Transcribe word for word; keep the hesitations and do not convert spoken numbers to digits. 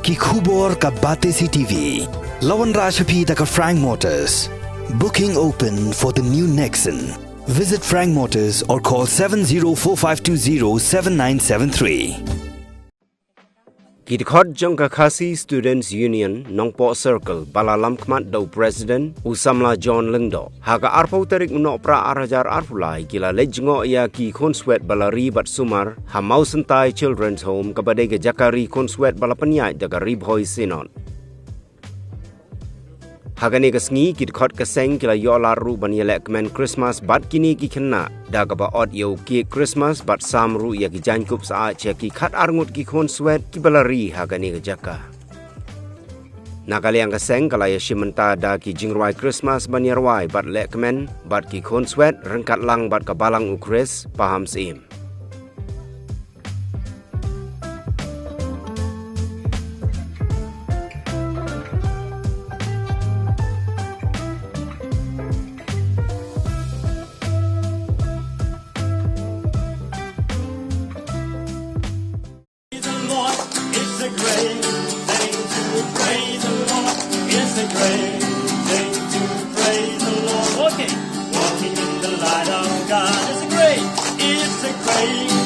Ki khubor ka Batesi T V. La wanrah sha phi da ka Frank Motors. Booking open for the new Nexon. Visit Frank Motors or call seven zero four five two zero seven nine seven three. Ki dkhot jong ka Khasi Students Union Nongpoh Circle ba la lamkhmat da u President u samla John Lyngdoh. Ha ka arphew tarik u Nohprah ar hajar arphew lai ki la leit jngoh ïa ki khunswet ba la ri bad sumar ha Mawsyntai Children's Home kaba dei ka jaka ri khunswet ba la pynïaid da ka Ri Bhoi Synod. Ha kane ka sngi ki dkhot ka seng ki la ïoh lad ruh ban ïalehkmen Christmas bad kine ki khynnah da kaba ot ïa u cake Christmas bad sam ruh ïa ki jaiñkup sah sha ki khat ar ngut ki khunswet kiba la ri ha kane ka jaka. Na ka liang ka seng ka la ïashim bynta da ki jingrwai Christmas ban ïarwai bad lehkmen bad ki khunswet ryngkat lang bad ka Balang u Chris Pahamsyiem. Praise the Lord. It's a great thing to praise the Lord. It's a great thing to praise the Lord. Okay. Walking in the light of God is great. It's a great